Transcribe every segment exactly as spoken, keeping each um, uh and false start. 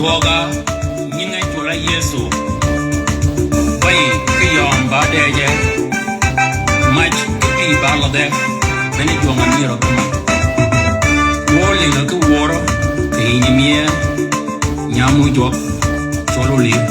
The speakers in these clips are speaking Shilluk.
Jwøga, nyinge cwøl-a Yëso. Bäy ki yøm ba dëjje. Mac ki pï ba lødhe. Bene jwøng-a myero ki mac. Wø lïnge ki wörø, kì yij myëë, nyam ojwøk, cwøl-a olïng.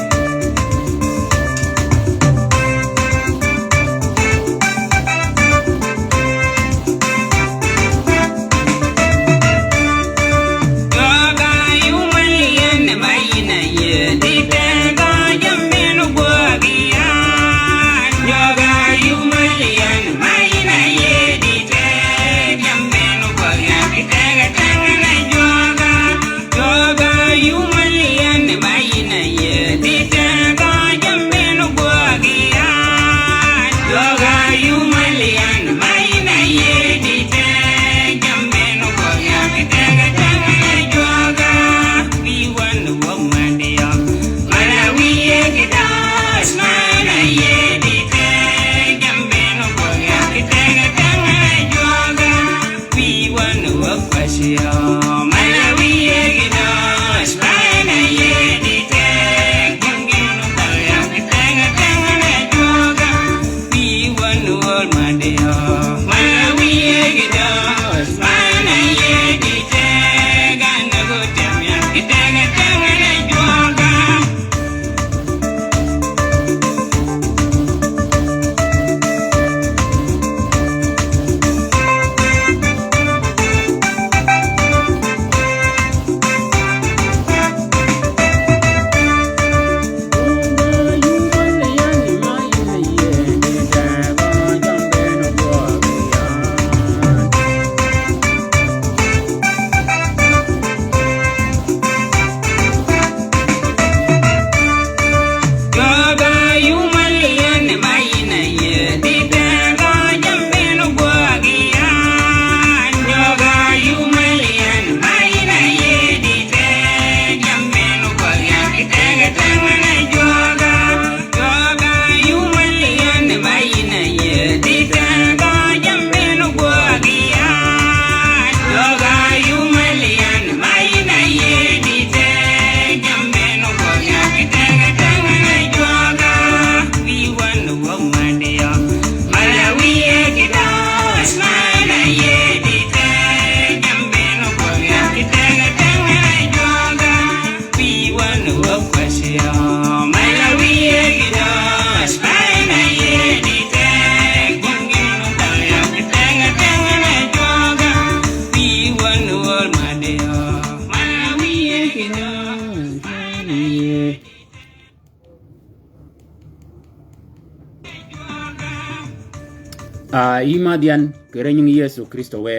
Ah, yï madh yan, kì rënying Yëso Krïstø wë.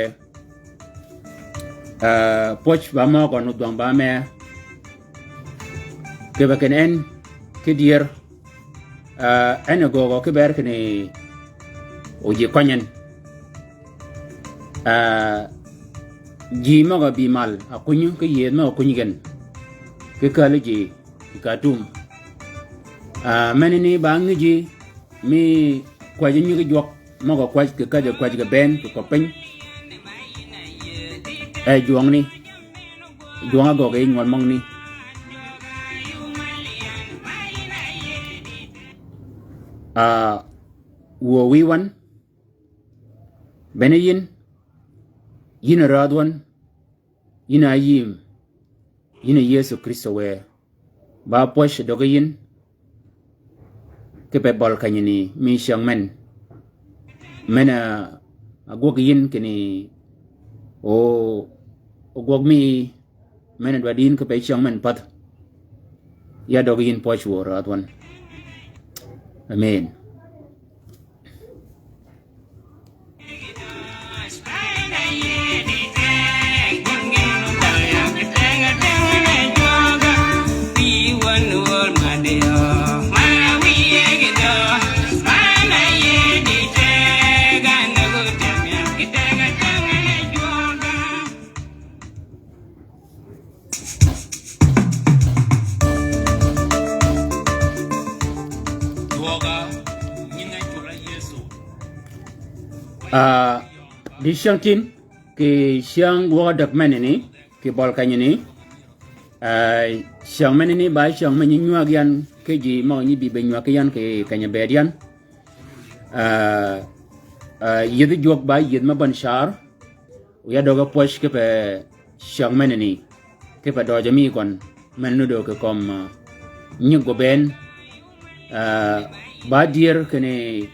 Ah, pwøj ba møgø nu dhwang ba me. Kipe kinni en, ki dyër. Ah, en e göögø ki ber kinni o ji køny en. Ah, ji møg-a bï mal, a kuny ki yëëdh møg-a kuny gen. Ki kääl ji kì Khartoum. Ah, menani ba ngïji mi kwäjji nyigi jwøk, møg-a kwäj kì käjj-a kwäj kì bënn kì köpiny. E jwøngni, jwøng-a göggi nywøl møgni. Ah, wuö wïy wøn, bene yïn, yïn a räädh wøn, yïn a yïm, yïn a Yëso Krïstø wë. Ba pwøj døgi yïn, kipe bøl kenyani mi cyäng men. Men a, a gwøg yïn kinni, o, o gwøg mi, men a dwaddi yïn kipe cyäng men pädh. Ya døgi yïn pwøj wuö räädh wøn. Amen. Ah, dicyäng tin, kì cyäng gwøg adäg menani, kì bøl kenyani. Ah, cyäng menani ba cyäng me nyi nywäg yan, ki ji mø nyi bï be nywäg ki yan kì keny-a bëëd yan. Ah, ah, yïëdhi jwøk ba yïëdh me bän car. Wiya døg-a pwøj kipe cyäng menani, kipe døjø mi gøn, men nuddø kì kömi, ah, nyig gø bënn, ah, ba dyër kinni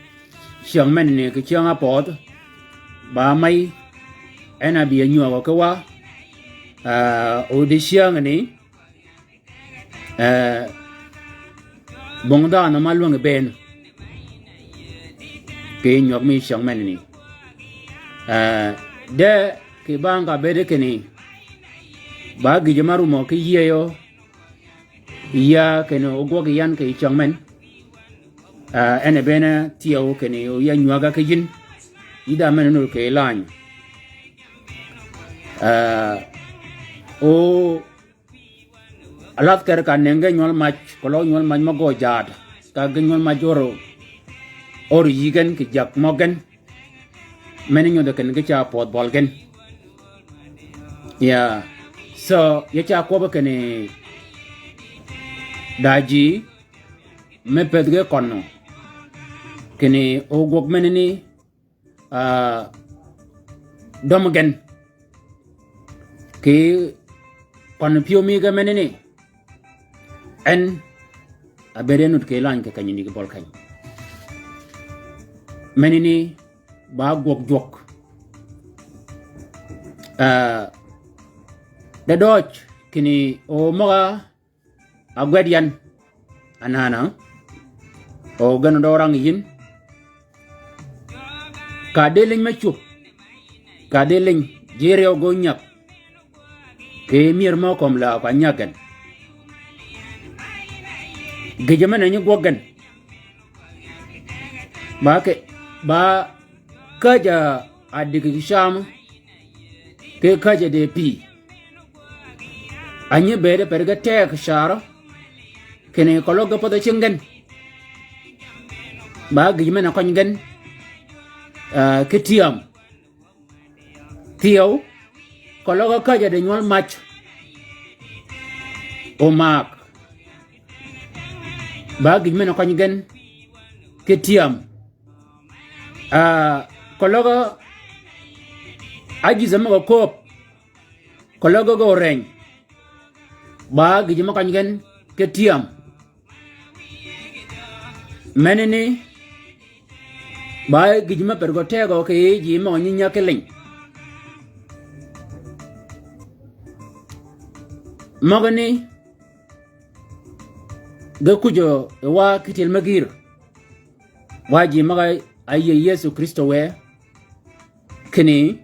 cyäng menani kì cyäng-a pödh, ba mey, en a bï-a nywägø ki wa, ah, o dicyängani, Eh, bong dhanhø ma lwängi bënn. Kì nywäg mi cyäng menani. Eh, de kì bang ka bëëd kinni. Ba gïjø ma rumø ki yïëyø. Ya kinni ogwøg yan kì cyäng men. Eh, en e bënn thyew kinni oya nywäg-a ki yïn. Yïdh-a men nudd kì lany. Eh, o Alath kere ka nëngi ge nywøl mac, keløg nywøl mac mø gø jaad, ka ge nywøl mac ör, ör yï gen kì jäg mø gen. Meni nyodhi kinni ge ca pödh bøl gen. Ya, so, ya ca kwøbbi kinni da ji, me pëthi ge kønni. Kinni ogwøg menani, ah, døm gen. Kì kwan pyëw mi ge menani. En, a bëëd en nudd kì lany kì kenyani kì bøl keny. Menani, ba gwøg jwøk. Ah, de døøj, kinni o møg-a, Agwed yan. Anana. O gen dø rang yin. Ka de liny me cwöb. Ka de liny. Ji ryew gø nyag. Kì myër mø kømmi la ka nyag gen. Gïjø men-a nyi gwøg gen. Ba ke, ba käjj-a dïg kì cam, ki käjj-a de pï. A nyi bëëd per ge teg carø, kinni keløg ge pädh-a cing gen. Ba gïj men-a køny gen, ah, ki tyam. Thyew, keløg käjj-a di nywøl mac. Omaak. Ba gïj men-a køny gen. Ki tyam. Ah, keløg ajïth-a møg-a kööb. Keløg ge oreny. Ba gïj mø køny gen. Ki tyam. Menani, ba gïj me per gø tegø kì yij ji mø nyi nyag ki liny. Møgani, ge kujø yi wa ki tyel me gïr. Wa ji møg-a áyïëy Yëso Krïstø wë, kinni,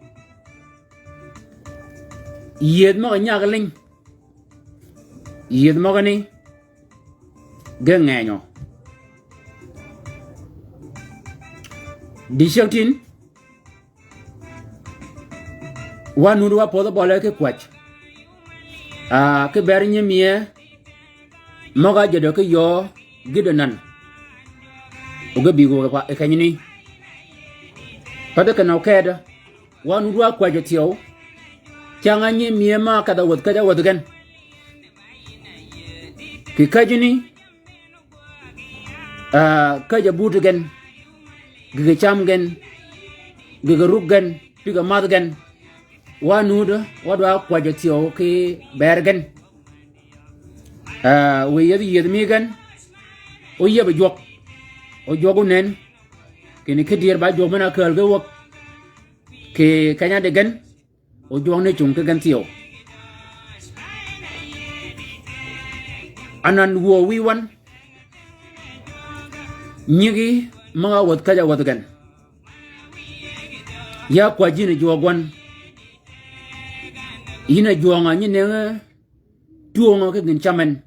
yïëdh møg-a nyag liny. Yïëdh møgani, ge ngenyø. Dicyäng tin, wa nudd wa pödhi bøle ki kwäj. Ah, ki ber nyi mie, møg-a jadø ki yöö gïdø nan. O ge bï gø pa, e kenyani. Pädhi kinni okedø. Wa nudd wa kwäjjø thyew. Cang-a nyi mie ma kedh-a wädhi käjj-a wädhi gen. Kì käjjani, ah, käjj-a buti gen. Gïg-a cam gen. Gïg-a ruk gen. Pig-a madh gen. Wa nudd, wa dwa kwäjjø thyew ki ber gen. Ah, wiy yethi yïëdh mi gen. Óyieb jwøk. Ójwøk ónen. Kinni ki dyër ba jwøk men-a kääl ki wäg. Kì keny-a di gen. O jwøng ni cung ki gen thyew. Anan wuö wiy wøn. Nyigi møg-a wädhi käjj-a wädhi gen. Ya kwäjji yïn a jwøøg wøn. Yïn a jwøng-a nyi nëngi twöngø ki gïn cam men.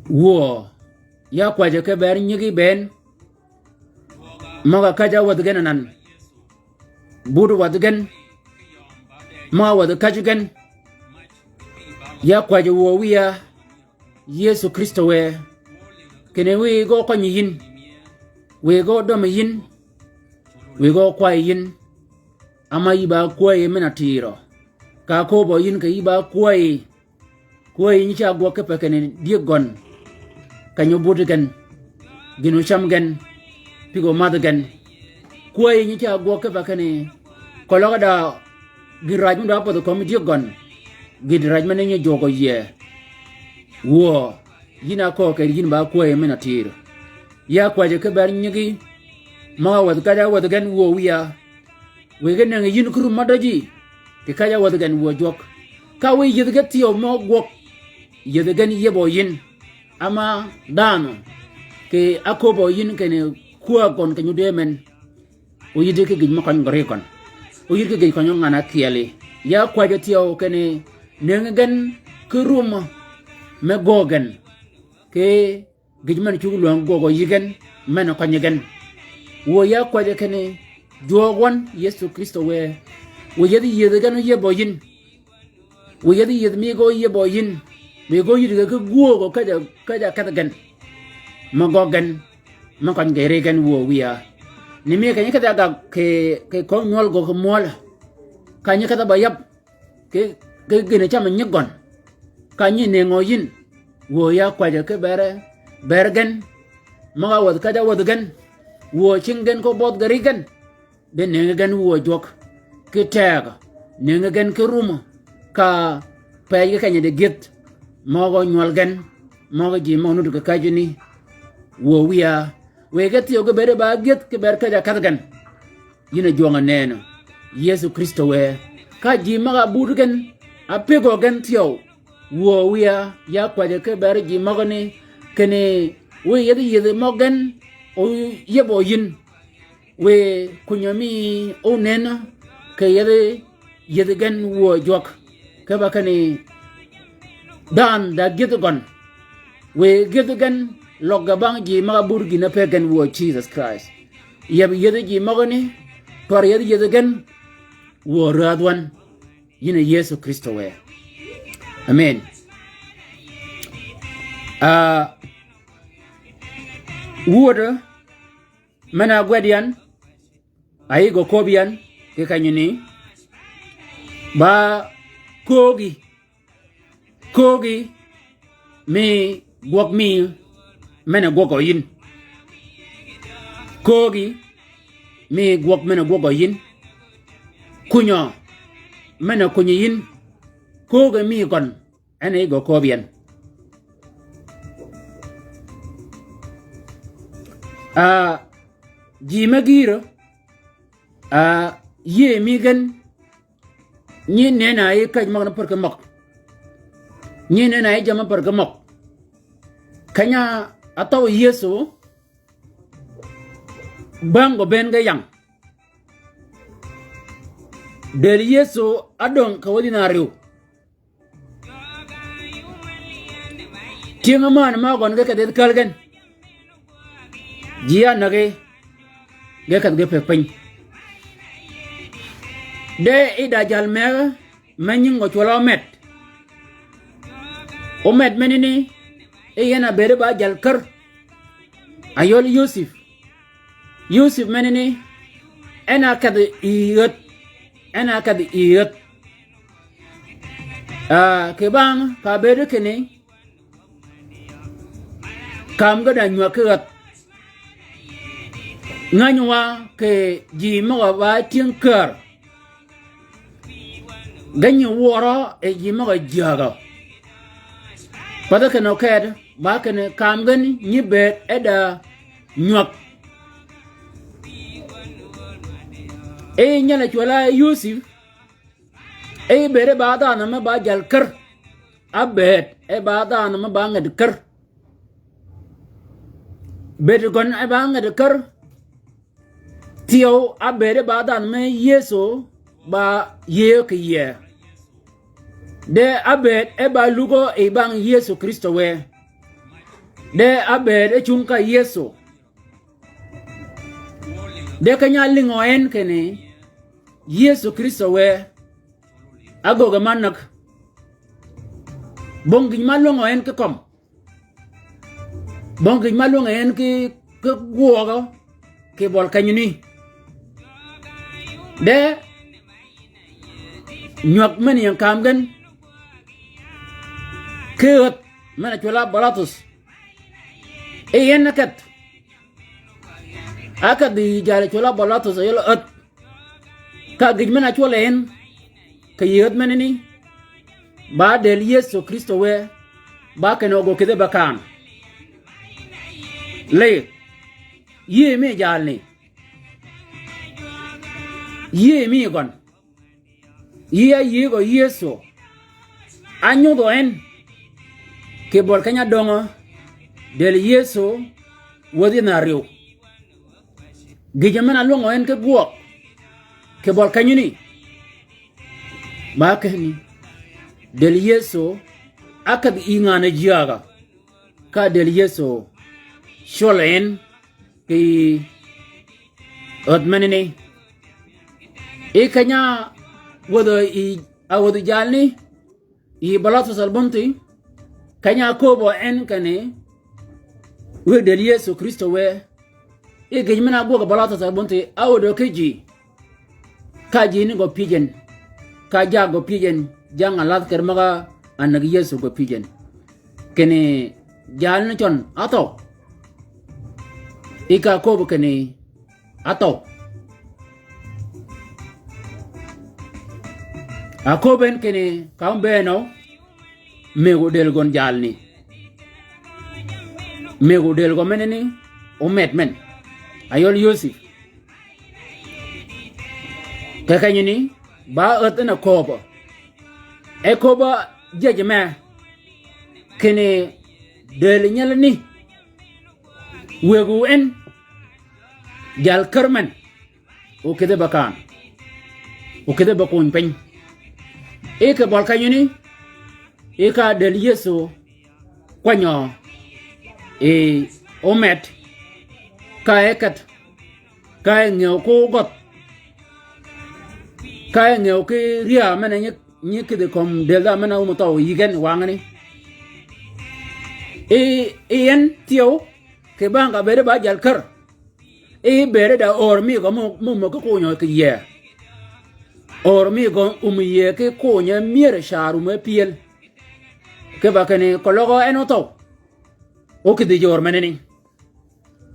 Wuö, ya kwäjjø ki ber nyigi bënn. Møg-a käjj-a wädhi gen anan. But wädhi gen. Møg-a wädhi käjji gen. Ya kwäjjø wuö wiya. Yëso Krïstø wë. Kinni wiy ge ókwany yïn, wiy ge ódømi yïn, wiy ge ókway yïn. Ama yï ba kwäyi men-a tïrø. Ka ákööbø yïn kì yï ba kwäyi, kwäyi nyi ca gwøg kipe kinni dyëg gøn, keny-a óbud gen, gïn-a ócam gen, pig-a ómadh gen. Kwäyi nyi ca gwøg kipe kinni, keløg da gïn raj mø da ápodh kömi dyëg gøn, gïn raj men-a nyi jwøk yie. Wuö, yïn a köö kì yïn ba kwäyi men-a tïr. Ya kwäjji ki ber nyigi, møg-a wädhi ka ja wädhi gen wuö wiya. Wiy ge nëngi yïn ki rum mø døji, kì ka ja wädhi gen wuö jwøk. Ka wiy yïdhi ge thyew mø gwøg, yïdhi gen yiebø yïn. Ama dhanhø, kì ákööbø yïn kinni kwäg gøn keny-a ódee men. Óyïddi ki gïj me køny gø ri gøn. Óyïddi ki gïj køny ngan-a ákyeli. Ya kwäjji thyew kinni nëngi gen ki rum me göög gen. Ki gïj men cuggi lwäng gwøgø yï gen, men-a kønyi gen. Wuö ya kwäjji kinni jwøøg wøn Yëso Krïstø wë. Wiy yethi yïdhi gen óyiebø yïn. Wiy yethi yïdhi mi ge óyiebø yïn. Mi ge óyïddi gen ki gwöögø ka ja, ka ja kedhi gen. Me gøggi gen, me køny ge ri gen wuö wiya. Ni mi keny-a kedhi a gag kì, kì kömi nywøl gø kì mwøl. Ka nyi kedhi ba yab. Ki, ki gïn-a cam nyig gøn. Ka nyi nëngø yïn. Wuö ya kwäjji ki ber, ber gen. Møg-a wädhi ka ja wädhi gen. Wuö cing gen ko bødh ge ri gen. Di nëngi gen wuö jwøk. Ki tegø. Nëngi gen ki rum. Ka pej ge kenyi di gyëdh. Møg-a nywøl gen. Møg-a ji møg-a nuti kì käjjini. Wuö wiya. Wiy ge thyew ge bëëd ba gyëdh ki ber ka ja kedhi gen. Yïn a jwøng-a nënø. Yëso Krïstø wë. Ka ji møg-a bud gen, ápëggø gen thyew. Wuö wiya, ya kwäjji ki ber ji møgani, kinni wiy yethi yïdhi møg gen, óyiebø yïn. Wiy kunyø mi ónënø, kì yethi yïdhi gen wuö jwøk. Ki ba kinni dhanhø da gyëdhi gøn. Wiy gyëdhi gen løg ge bang ji møg-a bud gïn-a pëggi gen wuö Jisøs Krist. Yab yethi ji møgani, twar yethi yïdhi gen, wuö räädh wøn. Yïn a Yëso Krïstø wë. Amen. Ah, wuödø, men-a ágwed yan, a yï gø kööb yan, kì kenyini, ba köögi, köögi mi gwøg mi men-a gwøgø yïn. Köögi mi gwøg men-a gwøgø yïn. Kunyø men-a kunyi yïn. Köögi mi gøn. En a yï gø kööb yan. Ah, ji me gïïrø, ah, yïëy mi gen, nyi nënn-a yï käj møgani pär ki møg. Nyi nënn-a yï jammì pär ki møg. Keny-a áthøw Yëso, bäng gø bënn ge yäng. Dël Yëso ádöng kì wädhi na árïw. Tyëng-a männ ma gøn ge kedhi käl gen. Ji ánägi, ge kedhi ge pëgg piny. De yi da jal mëgg-a, me nying gø cwøl-a Omed. Omed menani, yi en a bëëde ba jal kär. A yøl Yosep. Yosep menani, en a kedhi yi ädh. En a kedhi yi ädh. Ah, kì bang ka bëëde kinni, kam ge da nywäg ki ädh. Ngäny wa kì ji møg-a ba tyëng kär. Ge nyi wørø yi ji møg-a jyägø. Pathi kinni oked, ba kinni kam gen nyi bëëd e da nywäg. E nyal-a cwøl-a Yosep, e bëëd e ba dhanhø me ba jal kär. Ábëëd e ba dhanhø me ba nged kär. Bëëd gøn e ba nged kär. Thyew ábëëd e ba dhanhø me Yëso ba yïëy kì yie. De ábëëd e ba lugø yi bang Yëso Krïstø wë. De ábëëd e cung ka Yëso. De keny-a álïngø en kinni, Yëso Krïstø wë, ágöggi ma näg. Bong gïn ma lwängø en ki kømmi. Bong gïj ma lwøng en ki, ki gwøgø, kì bøl kenyini. De, nywäg men ying kaam gen, ki ädh, men a cwøl a Balathus. E en a kedh. A kedh yi jal cwøl a Balathus, a yøl ädh. Ka gïj men a cwøl en, kì yï ädh menani, ba dël Yëso Krïstø wë, ba kinni ogø kïdhe be kaan. Lëy, yïëy mi jalni. Yïëy mi gøn. Yï áyïëy gø Yëso. Ányodhø en. Kì bøl keny-a döngø. Dël Yëso. Wäthi na áryew. Gïjø men-a lwøngø en ki gwøg. Kì bøl kenyini. Ba kinni. Dël Yëso. Ákedh yi ngan-a jyägø. Ka dël Yëso. Cwøl en. Kì ädh menani. I keny-a wädhi yi, a wädhi jalni, yi Balathus Albunthi, keny-a ákööbø en kinni, wëgg dël Yëso Krïstø wë, i gïj men-a ágwøg Balathus Albunthi, a wädø ki ji, ka ji ni gø pyëj en, ka ja gø pyëj en, ja nga lath kër møg-a ánäg Yëso gø pyëj en. Kinni jalni cøn áthøw. I ka ákööb kinni áthøw. Akööb en kinni ka ómbëënø, mëggu dël gøn jalni. Mëggu dël gø menani, ómed men. Ayøl Yosip. Kì kenyini, ba ädh en a kööbø. E kööbø jejji me. Kinni dël nyelani. Wëggu en. Jal kär men. Okïdhe be kaan. Okïdhe be kony piny. I kì bøl kenyini. I ka dël Yëso. Kwanyø. I ómed. Ka e kedh. Ka e ngëw ki ógødh. Ka e ngëw ki rya men-a nyi, nyi kïdhi kömi dël dha men-a ómi thøw yï gen wangani. I, i en thyew, kì bang ka bëëde ba jal kär. I bëëde da öör mi gø mø, mø, mø ki kunyø kì yie. Öör mi gø ómi yie ki kunyø myër car ómi pyël. Kì ba kinni keløg en óthøw. Okïdhi jøör menani.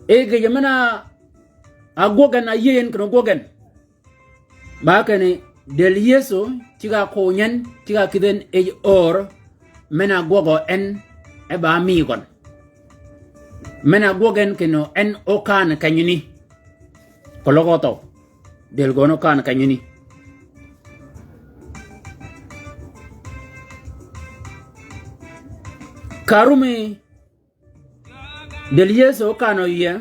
E gïjø men-a ágwøg en, áyïëy en kinni ógwøg en. Ba kinni dël Yëso ceg-a kony en, ceg-a kïdhi en yij öör men-a ágwøgø en, e ba mi gøn. Men-a ágwøg en kinni en ókaan kenyini. Keløg óthøw. Dël gøn ókaan kenyini. Ka rumi Dël Yëso kanø yie.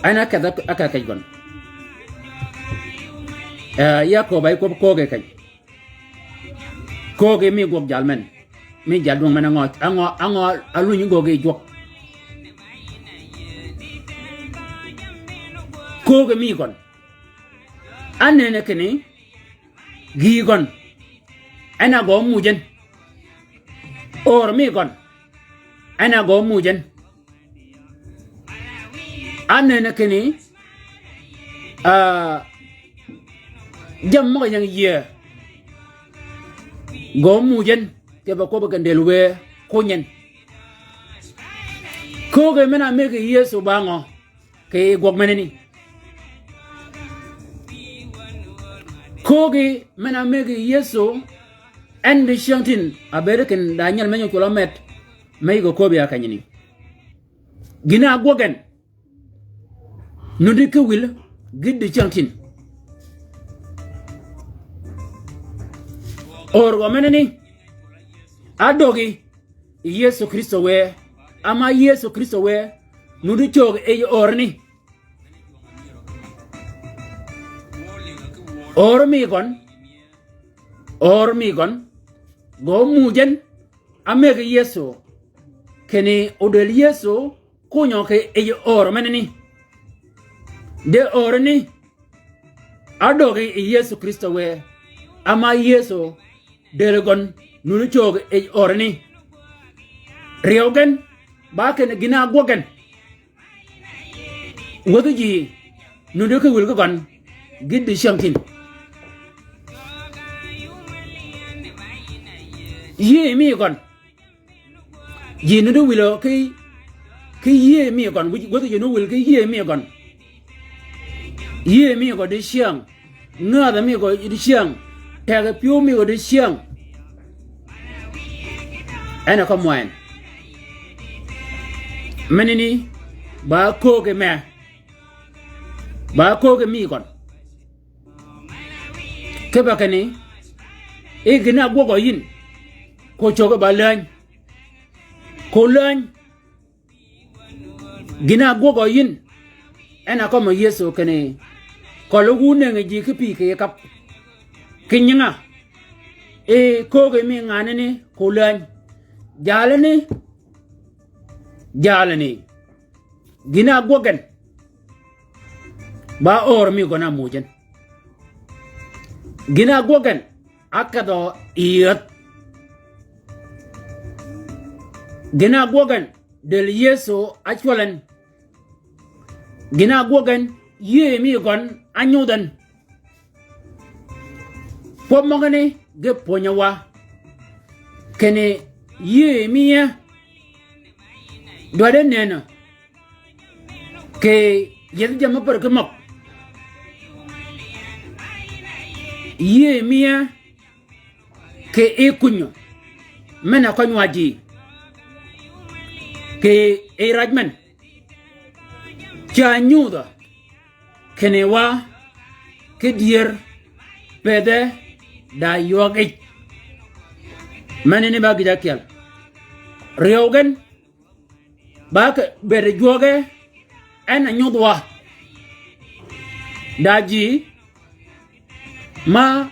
En a kedh, a kedh keny gøn. Eh, ya köbb-a yi kwøb kööge keny. Kööge mi gwøg jal men. Mi jal dwøng men a ngø, a ngø, a ngø, a lunyi gøge jwøk. Kööge mi gøn. Ánëne kinni, gïï gøn. En a gø muj en. Öör mi gøn. En a gø muj en. Ánëne kinni, ah, jammì møg-a ying yie. Gø muj en, kì ba kwøbbi gen dël wë kuny en. Kööge men-a mëggi Yëso ba ngø. Kì gwøg menani. Köögi men-a mëggi Yëso, en dicyängtïn, a bëëd kinni da nyel me nyi cwøl-a ómed, me yï gø köbbi a kenyini. Gïn-a ágwøg en, nuti ki wil, gïn dicyängtïn. Öör gø menani, ádöggi, Yëso Krïstø wë, ama Yëso Krïstø wë, nuti cöög yij öörni. Öör mi gøn, öör mi gøn, gø muj en, ámëggi Yëso, kinni odël Yëso, kunyø kì yij öör menani. De öörni, ádöggi yi Yëso Krïstø wë, ama Yëso, dël gøn, nuti cöög yij öörni. Ryeew gen, ba kinni gïn-a ágwøg gen. Wäthi ji, nuti ki wïl ki gøn, gïn dicyängtïn. Yïëy mi gøn. Ji nuti wïlø ki, ki yïëy mi gøn, wäthi ji nuti wïl ki yïëy mi gøn. Yïëy mi gø dicyäng. Ngädhø mi gø dicyäng. Tegø pyëw mi gø dicyäng. En a kømwø en. Menani, ba köög ki me. Ba köög ki mi gøn. Kipe kinni, e gïn-a ágwøg yïn. Ko cöggi ba läny. Ko läny. Gïn-a ágwøg yïn, en a kømmi Yëso kinni, køli wu nëngi ji ki pï kì yij käp. Kì nyinga, e köögi mi nganani ko läny. Jalani, jalani. Gïn-a ágwøg gen. Ba öör mi gøn-a ámuuj en. Gïn-a ágwøg gen, ákedhø yi ädh. Gïn-a ágwøg gen, dël Yëso ácwøl en. Gïn-a ágwøg gen, yïëy mi gøn, ányudh en. Kwøb møgani, ge pwönyø wa. Kinni yïëy mi ye. Dwaddi nënø. Kì yethi jammì mø pär ki møg. Yïëy mi ye. Kì yi kunyø. Men-a køny wa ji. Kì yi raj men. Ca nyudhø. Kinni wa, ki dyër, pëdhe, da ywøg yij. Menani ba gïj ákyel. Ryeew gen, ba kì bëëd jwøge, en a nyudh wa. Da ji, ma,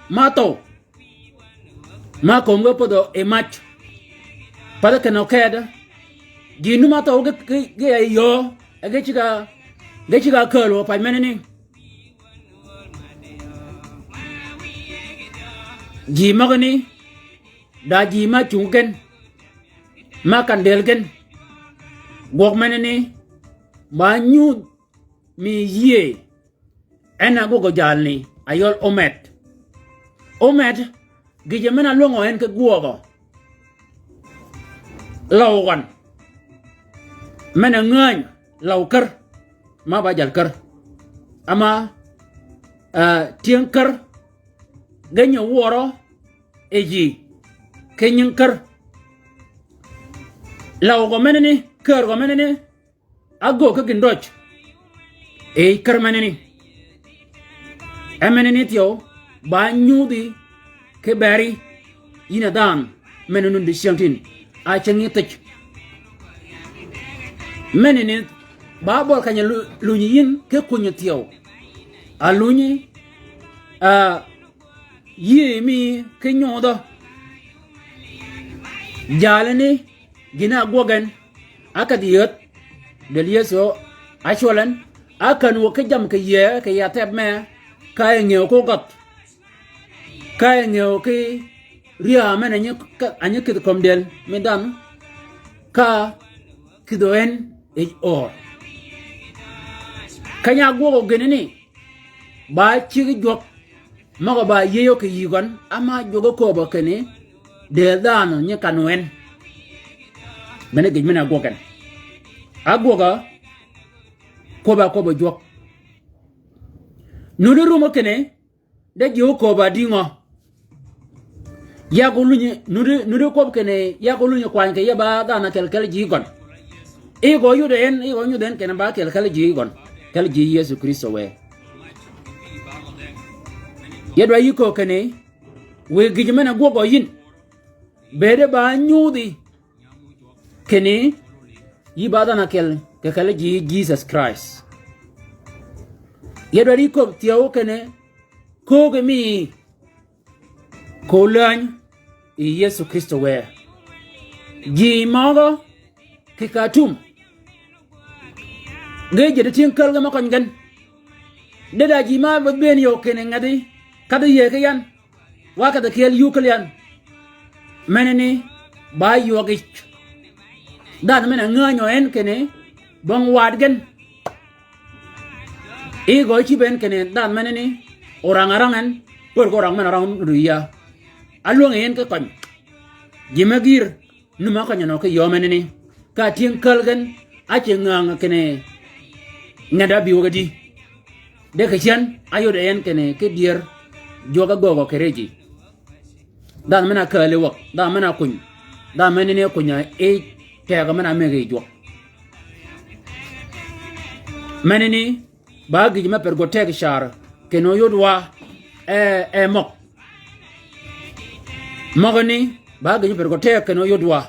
ma thøw. Ma kömi ge pädhø yi mac. Pädhi kinni okedø. Ji nu ma thøw ge, ge, ge yöö. E ge ceg-a, ge ceg-a kääl wø pac menani. Ji møgani. Da ji ma cungi gen. Ma kän dël gen. Gwøg menani. Ma nyudh mi yïëy. En a gwøgø jalni, a yøl omed. Omed, gïjø men-a lwängø en ki gwøgø. Løw gøn. Men-a ngäny, løw kär. Ma ba jal kär. Ama, eh, tyëng kär. Ge nyø wørø, e ji. Ki nying kär. Løw gø menani, kär gø menani. Ágöög ki gïndøj. Ey kär menani. E menani thyew, ba nyudhi, ki beri, yïn a dhanhø, men-a nuti cyängtïn. A cyäng yï thij. Menani, ba bøl keny-a lu-, lunyi yïn, ki kunyi thyew. A lunyi, a, yïëy mi ki nyudhø. Jalani, gïn-a ágwøg en, ákedh yi ädh, dël Yëso, ácwøl en, ákän wø ki jammì kì yïëy, kì yij atheb mee, ka e ngëw ko gødh. Ka e ngëw ki ryää men-a nyi, ka, a nyi kïdhi kömi dël, mi dhanhø, ka kïdhø en, yij öör. Keny-a ágwøgø gïnani, ba ciggi jwøk, møg-a ba yïëyø kì yï gøn, ama jwøk-a kööbø kinni, dël dhanhø nyi kän wøn. Bene gïj men-a ágwøg en. Ágwøg-a, kwøbb-a kwøbbø jwøk. Nuti rumø kinni, de ji ókööb-a dïngø. Yag ólunyi, nuti, nuti kwøb kinni, yag ólunyi kwany kì yie ba dhanhø ákel kel ji gøn. Yï gø óyudø en, yï gø ónyudh en kinni ba ákel kel ji gøn. Kel ji Yëso Krïstø wë. Ya dwaddi yï köög kinni, wiy gïjø men-a gwøgø yïn. Bëëde ba nyudhi. Kinni, yï ba dhanhø ákel, kì kel ji Jisøs Krist. Ya dwaddi kööb thyew kinni, köögi mi, ko läny, yi Yëso Krïstø wë. Ji møgø, kì Khartoum. Ge jëddi tyëng källi ge ma køny gen. De da ji ma ba bëën yöö kinni ngädhi, kadhi yïëy ki yan. Wa kedh-a kyeel yuu ki lyan. Menani ba ywøg yij. Dhanhø men-a ngänyo en kinni bong wadh gen. I gø cïb en kinni dhanhø menani orang arang en, pär ko orang men-a rang ruu yïa. Alwängi en ki køny. Ji me gïr, num-a køny-a nø ki yöö menani. Ka tyëng käl gen, áce ngäng kinni ngäd-a bï wøg-a dï. De kì cen, áyod en kinni ki dyër jwøk-a göögø kì rëjji. Dhanhø men-a kääli wäg, dhanhø men-a kuny, dhanhø menani kuny-a i tegø men-a mëggi jwøk. Menani, ba gïj me per gø teg car, kinni óyod wa, e, e møg. Møgani, ba gïj me per gø teg kinni óyod wa.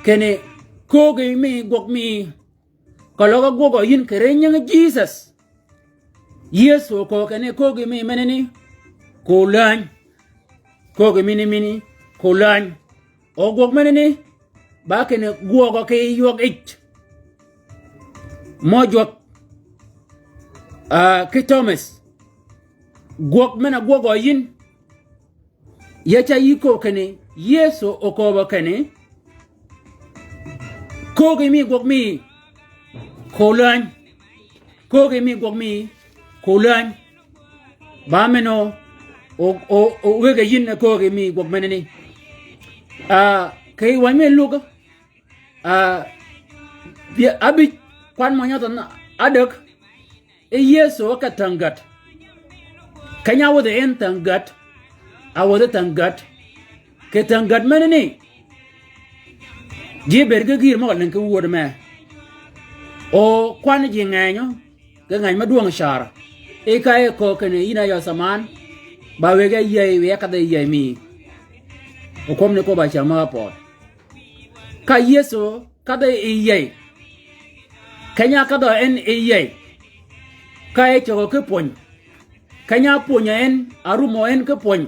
Kinni köögi mi gwøg mi, keløg-a gwøgø yïn kì ri nyingi Jisøs. Yëso köög kinni köögi mi menani, ko läny. Köögi mini mini, ko läny. O gwøg menani, ba kinni gwøgø ki ywøg yij. Mø jwøk, a, ki Thomas. Gwøg men-a gwøgø yïn. Ya ca yï köög kinni, Yëso okööbø kinni, köögi mi gwøg mi, ko läny. Köögi mi gwøg mi, ko läny. Ba men-a, o, o, o wëggi yïn e köögi mi gwøg menani. A, kì yij wänyi mi Luk, a, bï-, ábïj kwan mø nyøthøn ádäg, e Yëso ákedh thäng gät. Keny-a áwädhi en thäng gät, áwädhi thäng gät. Kì thäng gät menani, ji bëëd ki gïïr møg-a lïng ki wööd mee. O kwan ji ngenyø, ki ngeny me dwøng car. I ka e köög kinni yïn a yø thaman, ba wëggi áyïëy, wiy ákadh yi yïëy mi. O kwøb ni kwøbb-a cäng møg-a pödh. Ka Yëso kadhi yi yïëy. Keny-a ákadhø en yi yïëy. Ka e cögø ki pwöny. Keny-a ápwönyø en, árumø en ki pwöny.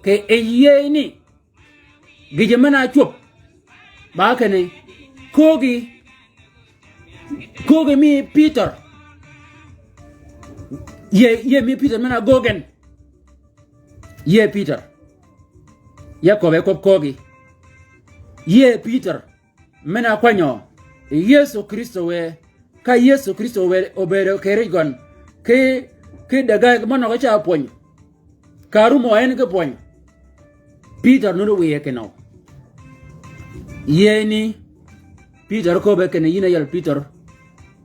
Kì yij yïëyni, gïjø men-a ácwöb. Ba kinni, köögi, köögi mi Pïtør. Yïëy, yïëy mi Pïtør men-a ágöög en. Yïëy Pïtør. Ya köbbe kwøb köögi. Yïëy Pïtør. Men-a ákwanyø Yëso Krïstø wë, ka Yëso Krïstø wë obëëdø kì rij gøn, ki, ki dägag mø nø ka ca pwöny, ka rumø en ki pwöny. Pïtør nuti wiye kinøw. Yïëyni, Pïtør köbbe kinni yïn a yel Pïtør,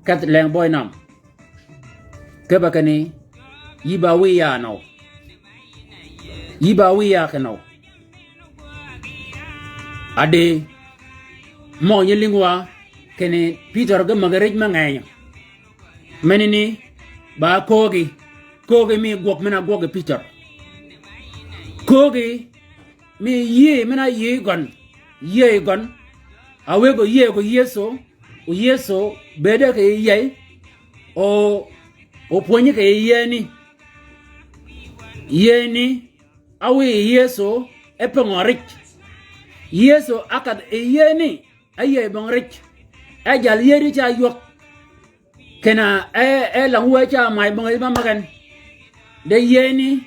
kedh leng bøy nam. Kipe kinni, yï ba wiya nøw. Yï ba wiya kinøw. Adi, møg-a nyi lïngwa, kinni Pïtør ge mägi rij me ngenyø. Menani, ba köögi, köögi mi gwøg men-a gwøg yi Pïtør. Köögi, mi yïëy men-a yïëy gøn, yïëy gøn, a wëgg-a yïëy gø Yëso, o Yëso bëëde kì yïëy, o, o pwönyi kì yïëyni. Yïëyni, áwiy Yëso, e pëngø rij. Yëso ákadh yi yïëyni, áyïëy bong rij. E jal yïëydi ca ywøg. Kinni e, e lang wë ca may bong rij ma møg-a gen. De yïëyni,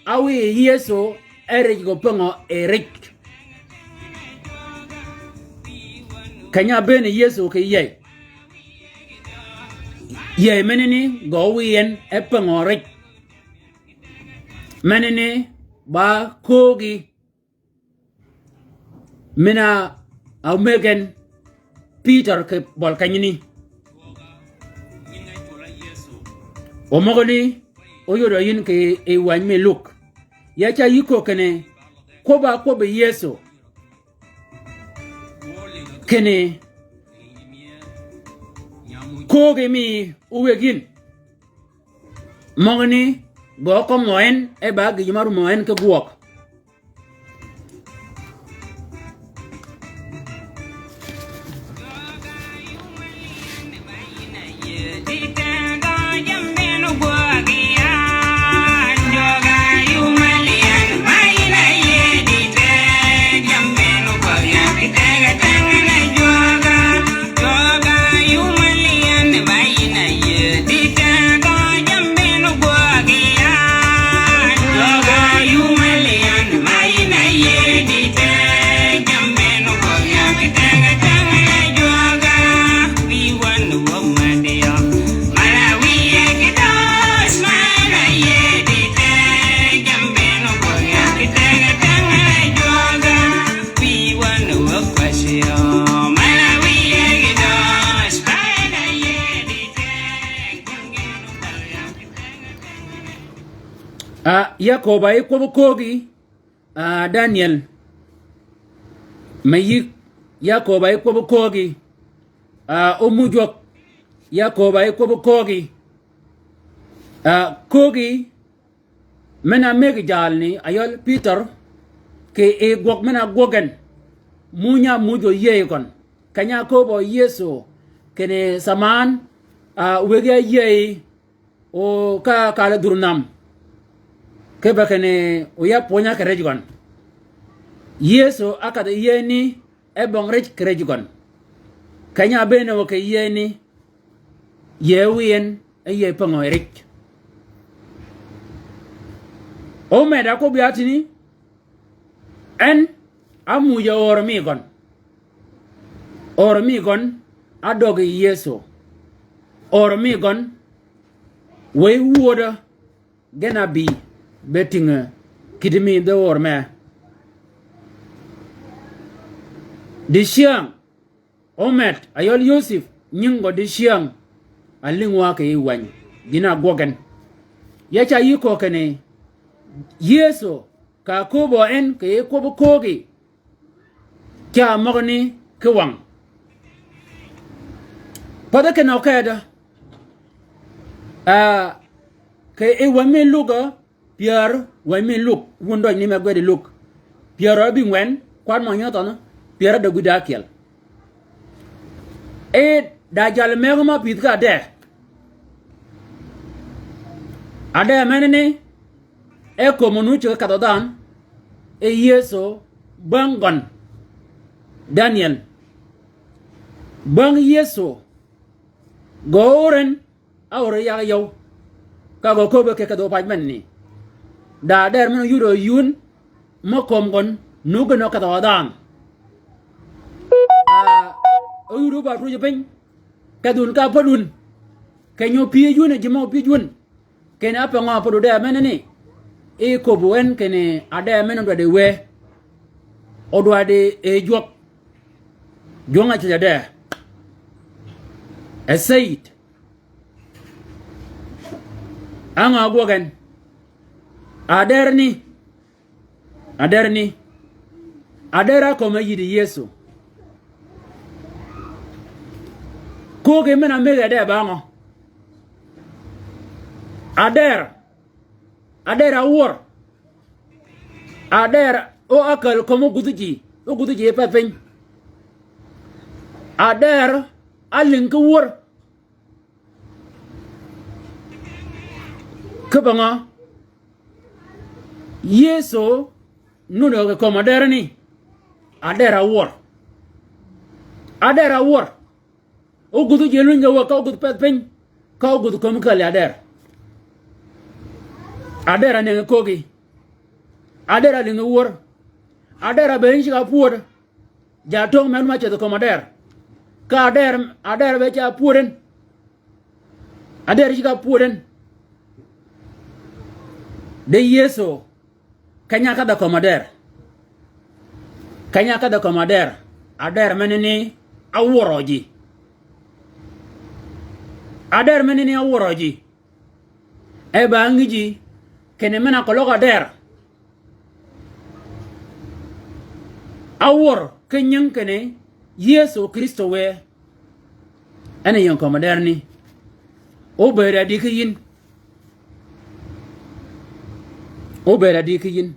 áwiy Yëso, e rij gø pëngø yi rij. Keny-a ábëën Yëso kì yïëy. Yïëy menani gø wiy en e pëngø rij. Menani ba köögi. Men-a ámëggi en Pïtør kì bøl kenyani. O møgani, óyodø yïn kì yij wänyi mi Luk. Ya ca yï köög kinni, kwøbb-a kwøbbi Yëso. Kinni, köögi mi ówëggi yïn. Møgani, gø kømmi en, e ba gïj ma rummi en ki gwøg. Ya kööb-a yi kwøbbi köögi, a, Daniel. Me yïg, ya kööb-a yi kwøbbi köögi, a, ómujwøg, ya kööb-a yi kwøbbi köögi. A, köögi, men-a mëggi jaalni, ayøl Pïtør, kì yij gwøg men-a gwøg gen, muuny-a muuj oyieyi gøn. Keny-a ákööbø Yëso, kinni saman, a, wëggi áyieyi, o ka kal-a dhur nam. Kipe kinni o ya pwöny-a kì rej gøn. Yëso ákadh-a yieni, e bøng rej kì rej gøn. Keny-a ábëën wø kì yieni, yie wiy en, e yie pöngø yi rej. Ómed-a ákwøbbi atïni, en ámuuj-a öör mi gøn. Öör mi gøn, ádøggi Yëso. Öör mi gøn, wëy wödø, gen ábï, be tïngø, kïddi mi dhø öör mee. Dicyäng, ómed, ayøl Yosep, nying gø dicyäng, álïng wa kì yij wäny, gïn-a ágwøg gen. Ya ca yï köög kinni, Yëso, kà ákööbø en kì yij kwøbbi köögi, ca ámøgani ki wang. Pädhi kinø kedø, a, kì yij wäny mi Luk-a, pyär, wäny mi Luk, wun døj ni me gwed yi Luk. Pyär ábïngwen, kwat mø nyø thønø, pyär ádäg wïdá ákyel. E, da jal mëgg ma pïdh ki adee. Adee menani, e kömi nu ceg kedhø dhanhø, e Yëso, bäng gøn. Daniel. Bäng Yëso. Gø öör en, áöör yag yøw. Ka gø köbbe ki kedhø pac menani. Da ader men óyudø yun, mø kömi gøn, nu gen ókedhø dhanhø. A, óyudø ba twöjji piny. Kedhun ka pädun. Keny-a opyëj wun, ji mø opyëj wun. Kinni ápøngø ápod odee menani. I köbbi en kinni adee men ódwaddi wë. Ódwaddi e jwøk. Jwøng-a cwäj adee. E seyid. Á ngø ágwøg en? Ader ni. Ader ni. Ader ákömi yïddi Yëso. Köögi men-a mëggi adee ba ngø? Ader. Ader áwör. Ader o ákääl kömi ógudh ji. Ógudh ji peth piny. Ader álïng ki wör. Kipe ngø? Yëso nudø kì kömi ader ni. Ader áwör. Ader áwör. Ógudh ji lwinyi ge wäg ka ógudh peth piny. Ka ógudh kömi kääl yi ader. Ader ánëngi köögi. Ader álïngi wör. Ader ábëëny ceg-a pwöd. Ja töng men ma ceth kömi ader. Ka ader, ader be ca pwöd en. Ader ceg-a pwöd en. De Yëso. Keny-a ákedh-a kömi ader. Keny-a ákedh-a kömi ader. Ader menani áwörø ji. Ader menani áwörø ji. E ba ngïjji kinni men-a keløg ader. Áwör ki nying kinni Yëso Krïstø wë. En a ying kömi ader ni. Óbëëd adi ki yïn. Óbëëd adi ki yïn.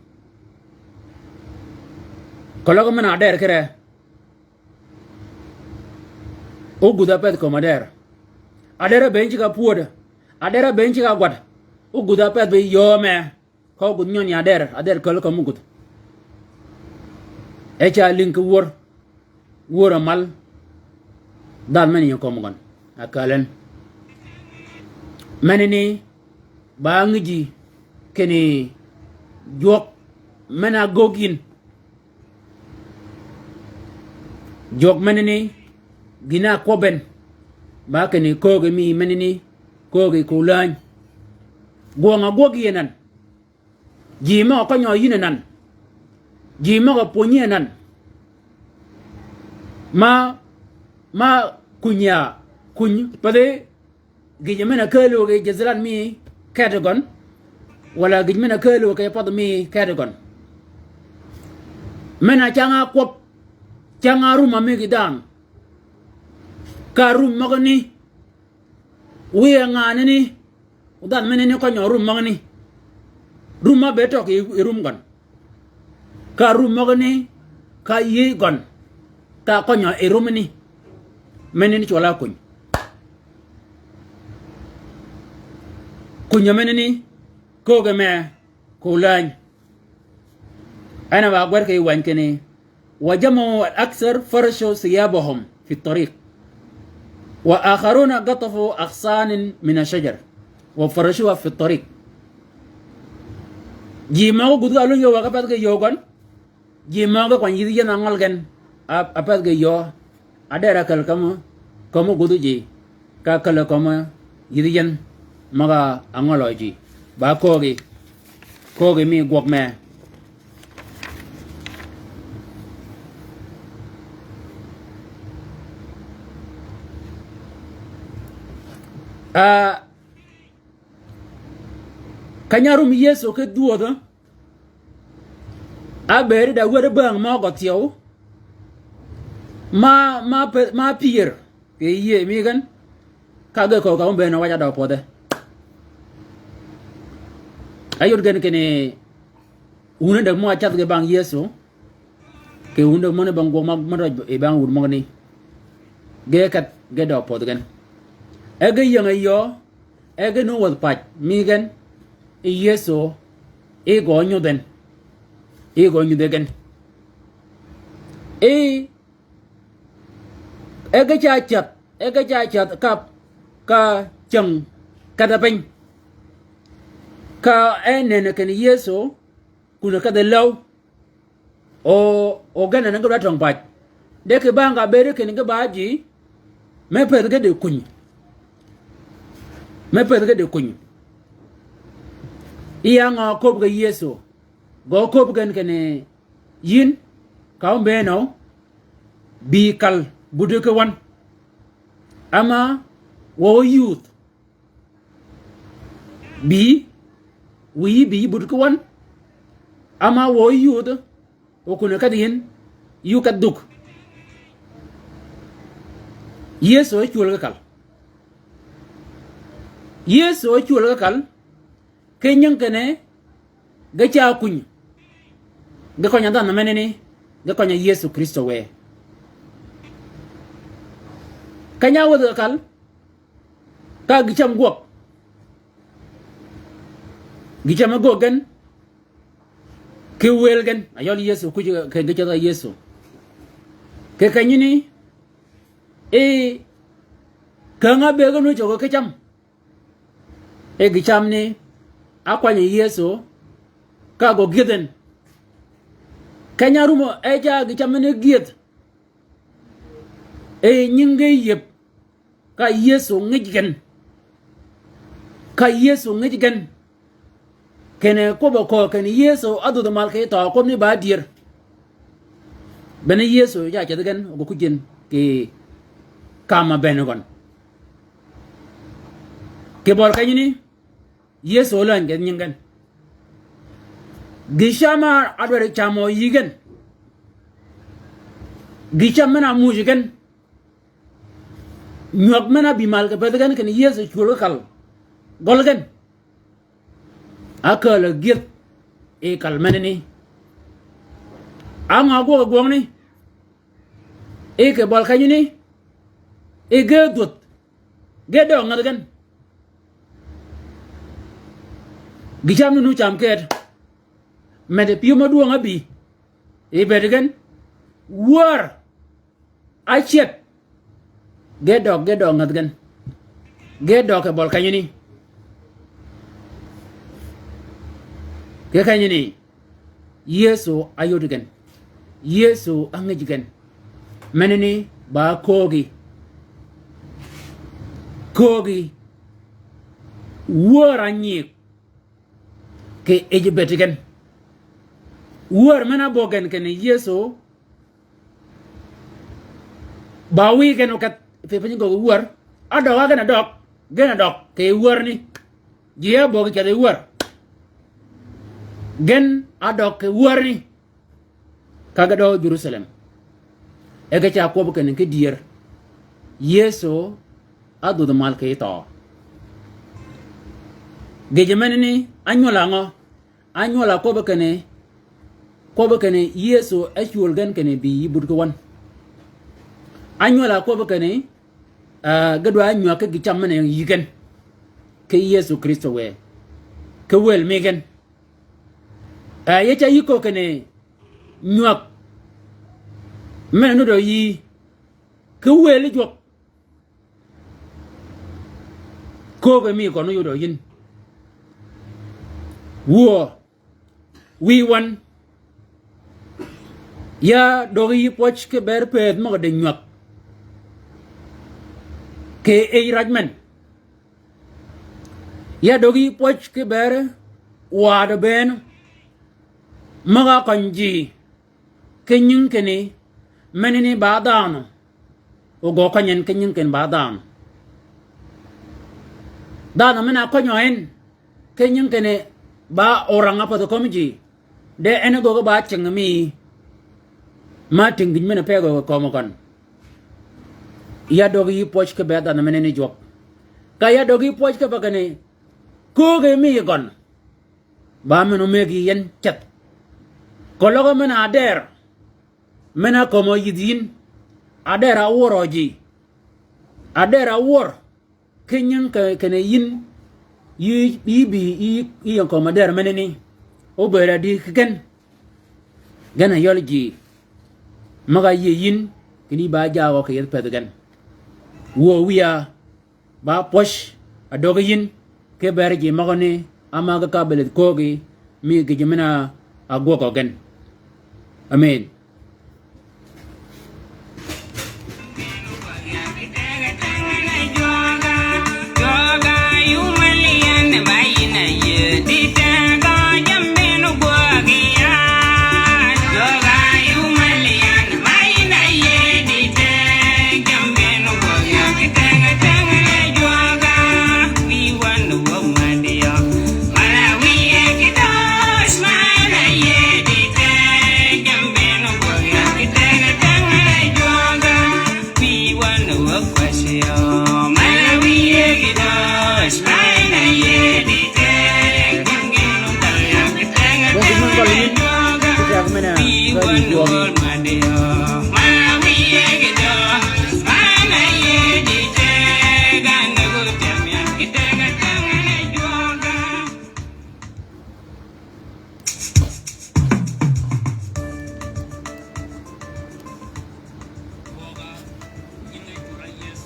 Keløg men-a ader kire. Ógudh ápedh kömi ader. Ader ábëëny ceg-a pwöd. Ader ábëëny ceg-a gwad. Ógudh ápedh bi yöö mee. Ka ógudh nyøn yi ader, ader kääl kömi ógudh. E ca lïng ki wör, wör amal, dhanhø men yi kömi gøn, akääl en. Menani, ba ngïjji, kinni jwøk men-a ágöggi yïn. Jwøk menani, gïn-a ákwøbbi en, ba kinni köögi mi menani, köögi kolääny. Gwøng-a ágwøg yï anan. Ji møg-a kønyø yïn anan. Ji møg-a pwönyi anan. Ma, ma kuny-a, kuny, pädhi gïjø men-a kääl wøg yi jidh lan mi keti gøn. Walà gïj men-a kääl wø kì path mi keti gøn. Men-a cang-a kwøb, cang-a rum-a mëggi dhanhø. Ka rum møgani, wiye nganani, o dhanhø menani kønyø rum møgani. Rum-a be tøg yi, yi rum gøn. Ka rum møgani, ka yïëy gøn. Ka kønyø yi rumani. Menani cwøl-a kuny. Kunyø menani, kööge me, ko lääny. En a ba gwed kì wänyi kinni, وجمعوا الأكثر فرشوا ثيابهم في الطريق، وآخرون قطفوا أغصانا من الشجر وفرشوها في الطريق. Ji møg-a gudh ka lunyi wøg-a pädh ki yöö gøn. Ji møg-a kwany yïdhi yien a ngøl gen, a, a pädh ki yöö. A der a käl kömi, kömi gudhi ji, ka käl kömi yïdhi yien møg-a ngøl ji. Ba köögi, köögi mi gwøg me. Ah, keny-a rum Yëso ki dhwödhø, ábëëd da wër bäng mø gø thyew, ma, ma pe-, ma pyër kì yïëy mi gen, ka ge köög ka wun bëën-a wac-a dø pwødhe. Áyod gen kinni wun a däg mø ácath ge bang Yëso, kì wun a däg møni bang gwøg ma, ma dø yi bang wun møgani. Ge kedh, ge dø pwødh gen. E ge ying-a yöö, e ge nung wäth pac mi gen, yi Yëso, yi gø nyudh en. Yi gø nyudh gen. Yi, e ge ca cäth, e ge ca cäth ka, ka cyäng kedhe piny. Ka en nënni kinni Yëso, kun-a kedhi läw. O, o gen en ge dwa töng pac. De kì bang ka bëëd kinni ge ba ji, me pëthi ge di kuny. Me pëthi ge di kuny. Yi á ngø köbbi ge Yëso. Gø köbbi gen kinni yïn, ka wun bëën-a, bï kal buti ki wøn. Ama, wø óyudh. Bï, wiy bï buti ki wøn. Ama wø óyudh, o kun-a kedhi yïn, yï ókedh dhuk. Yëso ócwöl ki kal. Yëso ócwöl ki kal, ki nyingi kinni, ge ca kuny. Ge køny-a dhanhø menani, ge køny-a Yëso Krïstø wë. Keny-a áwädhi kal, ka gï cam gwøg. Gï cam e göög gen, ki wël gen, ayøl Yëso, kuj kì gï ceth a Yëso. Kì kenyani, e, käng-a ábëëg nu cögø ki cam. E gï cam ni, ákwany yi Yëso, ka gø gyëdh en. Keny-a árum e ca gï cam ni gyëdh. E nyingi ge yïëb, ka Yëso ngij gen. Ka Yëso ngij gen. Kinni kwøbb-a köög kinni Yëso ádhwödhi mal kì thøø kwøb ni ba dyër. Bene Yëso ca ceth gen, o gø kuj gen kì kam-a bënn gøn. Kì bøl kenyani, Yëso ólääny kì nyingi gen. Gï cam-a ádwaddi cam o yï gen. Gï cam men-a ámuuj gen. Nywäg men-a ábï mal kì pädhi gen kinni Yëso cwöl ki kal. Gøl gen. Ákääl-a gyëdh yi kal menani. Á ngø ágwøg yi gwøgani. Yi kì bøl kenyani. Yi ge dhwödh. Ge døøg ngädhi gen. Gï cam ni nu cam ked. Meddi pyëw mø dwøng ábï. Yi bëëd gen. Wär. Áced. Ge døøg, ge døøg ngädhi gen. Ge døøg kì bøl kenyani. Kì kenyani. Yëso áyod gen. Yëso ángij gen. Menani ba köögi. Köögi. Wär ányïg. Kì yij bëti gen. Wär men-a ábögg gen kinni Yëso ba wïy gen okedh, pï piny gøggi wär. Ádøg á gen a døg, gen a døg kì wärani. Ji áböggi kedhi wär. Gen ádøg kì wärani, ka ge døøg Jerusalem. E ge ca kwøb kinni ki dyër, Yëso ádhudhi mal kì thøø. Gïjø menani ánywøl á ngø? Ánywøl á kwøb kinni, kwøb kinni Yëso ácwöl gen kinni bï yï but ki wøn. Ánywøl á kwøb kinni, ah, ge dwa nywäg ki gï cam men-a yï gen. Ki Yëso Krïstø wë. Ki wël mi gen. Ah, yie ca yï köög kinni nywäg men-a nudd yï ki wël jwøk. Köög mi gøn óyodø yïn. Wuö, wiy wøn. Ya döggi yï pwøj ki bër pëëdh møg-a dënywäg. Kì yij räj men. Ya döggi yï pwøj ki bër wadø bënn møg-a køny ji. Ki nying kinni, menani ba dhanhø ogöög køny en ki nying kinni ba dhanhø. Dhanhø men-a kønyø en, ki nying kinni ba orang ápädhi kömi ji. De en göög ba cinggi mi, ma tïng gïn men-a pe göög kömi gøn. Ya döggi yï pwøj ki bër dhanhø menani jwøk. Ka ya döggi yï pwøj ki bër kinni, köög mi gøn. Ba men ómëggi yïn ceth. Keløg men-a adër. Men-a ákömi yïdhi yïn. Adër áwør ji. Adër áwør. Ki nying kì-, kinni yïn. Yï, yï bï, yï, yï ying kömi adër menani. Óbëëd ádï ki gen. Gen a yøl ji. Møg-a yïëy yïn. Kinni ba jagø kì yethi pëthi gen. Wuö wiya. Ba pwøj a döggi yïn, ki bër ji møgani, ámagi ka ábëlidh köögi, mi gïjø men-a ágwøg gen. Amen.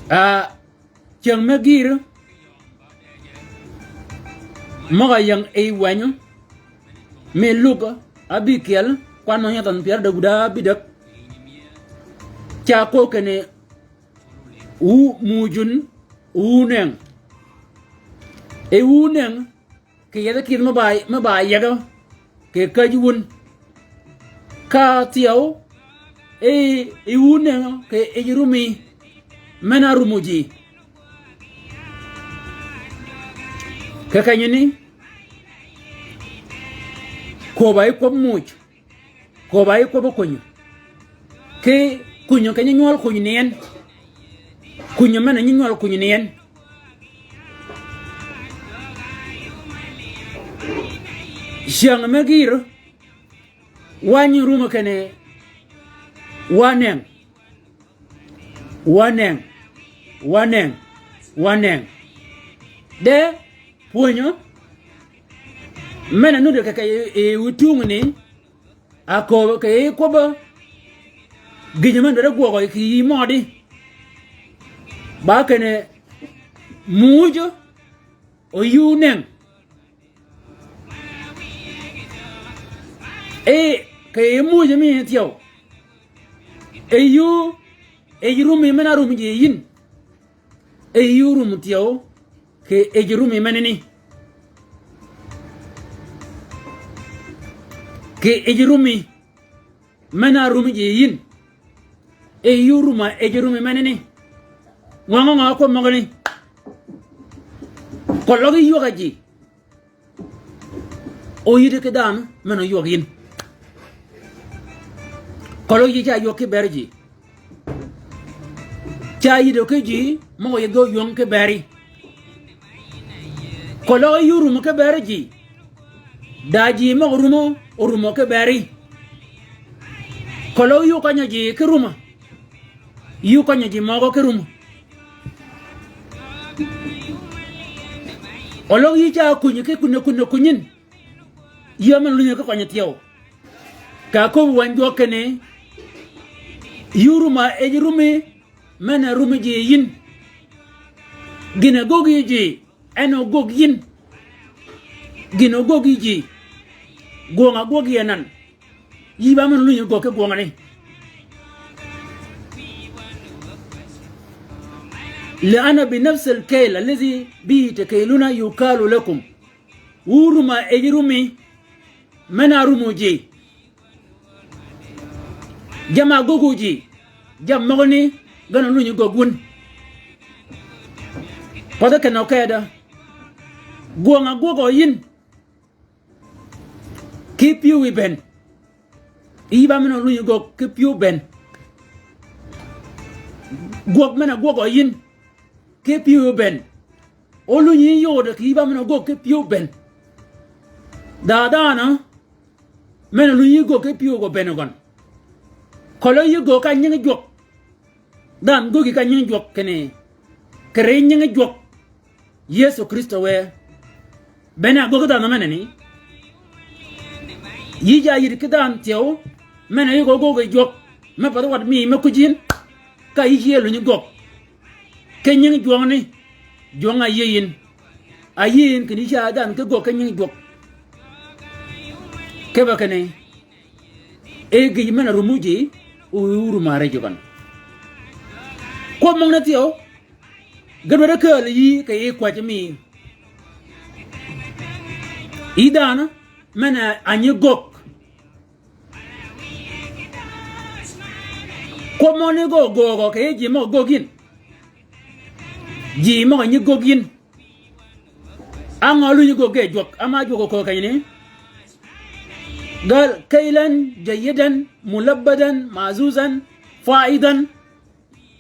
Ah, cyäng me gïr, møg-a ying yi wänyi, mi Luk ábïkyel, kwan mø nyadhon pyär däg wud ábïdäg, ca köög kinni, wu muuj wun, wu neng. E wu neng, kì yethi kïdhi me ba, me ba yegø, kì käjji wun. Ka thyew, e, e wu neng, kì yij rumi, men-a árumu ji. Kì kenyani, kwøbb-a yï kwøb muuj. Kwøbb-a yï kwøb kunyi. Ki kunyi kì nyi nywøl kunyi ni en. Kunyi men-a nyi nywøl kunyi ni en. Cyäng me gïr, wa nyi rumu kinni, wa neng. Wa neng. Wa neng. Wa neng. De, pwönyø, men-a nudd kì, kì, e, e, wu tungni, Akööbø kì yij kwøbbø gïjø men-a dwaddi gwøgø kì yij mødi. Ba kinni muuj, o yï wu neng. E, kì yij muuj mi thyew. E yï wu, e yij rumi men-a árum ji yïn. E yï wu rum thyew, kì yij rumi menani. Kì yij rumi men-a árum ji yïn. E yï wu rum a yij rumi menani. Ngø ngø ngø ákwøb møgani. Keløg ywäg-a ji. Oyïddi ki dhanhø men-a óywøg yïn. Keløg yï ca ywøg ki beri ji. Ca yïddi ki ji møg-a yïddi óywøng ki beri. Keløg yï orumø ki beri ji. Da ji møg-a rumø, orumø ki beri. Keløg yï okanyi ji ki rumø. Yï okanyi ji møgø ki rumø. Oløg yï ca kunyi ki kunyi kunyi kunyin. Yï a men-a lunyi ki könyi thyew. Ka köbbi wänyi jwøk kinni, yï orumø a ej rumi, men-a rumi ji yïn. Gïn-a göggi ji, en ogöggi yïn. Gïn-a göggi ji, gwøng-a gwøggi anan. Yï ba men-a lunyi göggi gwøngani. لأن بنفس الكيل الذي به تكيلون يكال لكم. Wu orumø a ej rumi, men-a rumø ji. Jamm-a göggu ji, jammì møgani gøn-a lunyi göggi wun. Path kenni okeda. Gwøng-a gwøggø yïn ki pyëwí bënn. Yï ba men-a lunyi göggi ki pyëw bënn. Gwøg men-a gwøggø yïn ki pyëwí bënn. Ólunyi yod kì yï ba men-a göggi ki pyëw bënn. Dha dhanhø men-a lunyi göggi ki pyëw gø bënn gøn. Keløg yï göggi ka nyingi jwøk. Dhanhø göggi ka nyingi jwøk kinni, kiri nyingi jwøk Yëso Krïstø wë. Bënn-a göggi dhanhø menani. Yï ja yïddi ki dhanhø thyew, men-a yï gø göggi jwøk, me path wat mi me kuj yïn, ka yï cï lunyi göggi. Ki nyingi jwøngani, jwøng-a yïëy yïn. A yïëy yïn kinni yï ca dhanhø ki göggi ki nyingi jwøk. Kipe kinni, e gïj men-a rumø ji, o orumø a rej gøn. Kwøb møgani thyew, ge dwaddi kääl yï kì yij kwäjji mi. Yï dhanhø men-a nyi göggi. Kwøb møgani gø göögø kì yij ji møg-a göggi yïn. Ji møg-a nyi göggi yïn. Á ngø lunyi göggi ge jwøk, áma jwøk oköög kenyni. قال كيلا جيدا ملبدا معزوزا فائضا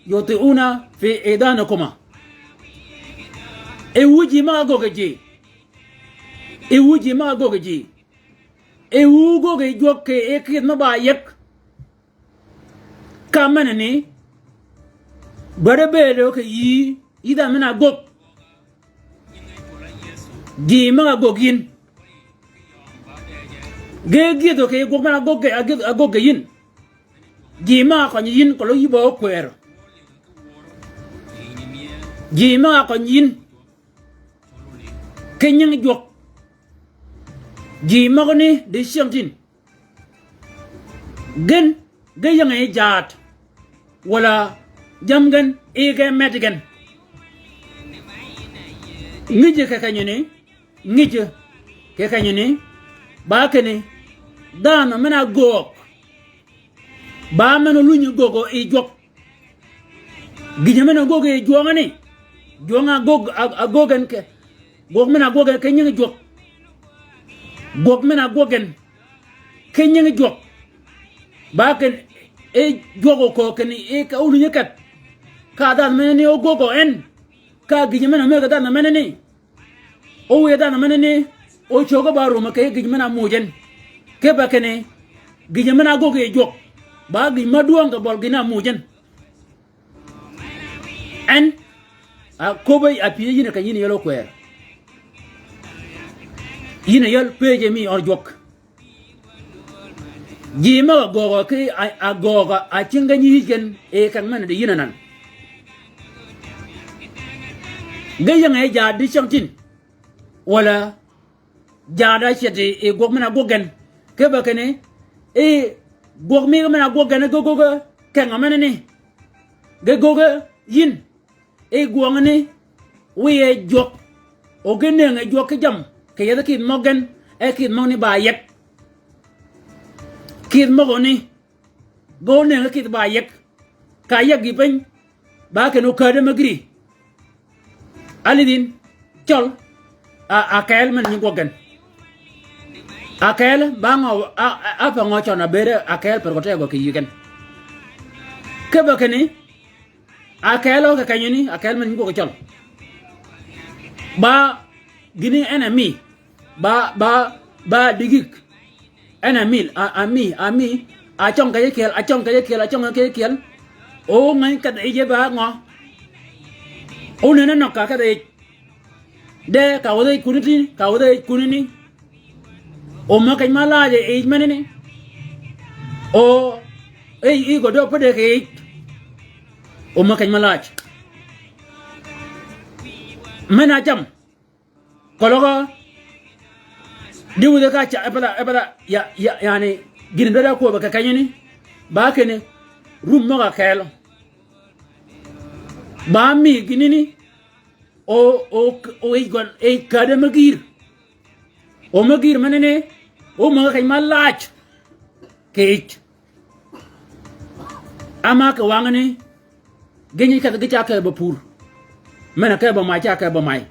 يوضعونه في آذانكما. E wu ji møg-a göggi ji. E wu ji møg-a göggi ji. E wu göggi jwøk kì e kïdh me ba yeg. Ka menani, dwaddi bëëdø kì yï, yï dhanhø men-a göggi. Ji møg-a göggi yïn. Ge gyëdhø kì gwøg men-a göggi, a gyëdh-, a göggi yïn. Ji møg-a kønyi yïn keløg yï ba ókwërø. Ji møg-a kønyi yïn ki nyingi jwøk. Ji møgani dicyängtïn. Gen, ge yinge yi jaat. Walà jamm gen, yi ge med gen. Ngïjjø kì kenyini, ngïjjø kì kenyini, ba kinni, dhanhø men-a göög. Ba men-a lunyi göögø yi jwøk. Gïjø men-a göög yi jwøngani. Jwøng-a göög, a, a göög gen ke. Gwøg men-a gwøg gen ke nyingi jwøk. Gwøg men-a gwøg gen ke nyingi jwøk. Ba ken e jwøk oköög ken e ka ólunyi keth. Ka dhanhø menani ógöögø en. Ka gïjø men-a mëggi dhanhø menani. Ówiy dhanhø menani, ócöggi ba rumø kì gïj men-a muuj en. Kipe kinni, gïjø men-a göggi yi jwøk. Ba gïj ma dwøng kì bøl gïn-a muuj en. En, a köbbi a pyëj yïn keny yïn yel ókwër. Yïn yel pëjji mi ød jwøk. Ji møg-a göögø ki a, a göögø a cing gen yïj gen, e keng men-a di yïn anan. Ge yinge yi jaat dicyängtïn. Walà jaat a ceth yi, yi gwøg men-a gwøg gen. Kipe kinni, yi gwøg mi men-a gwøg gen ge göggi keng-a menani. Ge göggi yïn. Yi gwøngani, wiye jwøk. O ge nënge jwøk ki jammì, kì yethi kïdh møg gen, e kïdh møgani ba yeg. Kïdh møgani, ge ónënge kïdh ba yeg. Ka yeg gï piny, ba ken ókäddi me gïri. Álidh yïn, cøl, a, a keel men nyi gwøg gen. Akeel, ba ngø, a, a, a pa ngø cøn a bëëde akeel per gø tegø kì yï gen. Kipe kinni, akeel ø kì kenyini, akeel men nyi gwøg cøl. Ba gïni en a mi, ba, ba, ba digik. En a mi, a, a mi, a mi, a cøng kì yij kyel, a cøng kì yij kyel, a cøng kì yij kyel. O ngäny kedh yij e ba ngø. O nënni nø ka kedh yij. De ka wädhi yij kunni ti, ka wädhi yij kunni ni. O mø keny ma laj e yij menani. O, e, e gø dø pede kì yij. O mø keny ma laj. Men a jam. Koløgø. Di wudhe ka ca, e pa da, e pa da, ya, ya, yani, gïn dø da kwøbe kì kenyini. Ba kinni, rum møg-a kelø. Ba mi gïnani. O, o, o yij gøn, yij kädø me gïr. O me gïr menani, o møg-a keny ma laj. Kì yij. Ama kì wangani, gïnyi kedh gi ca kebø pur. Men-a kebø may, ca kebø may.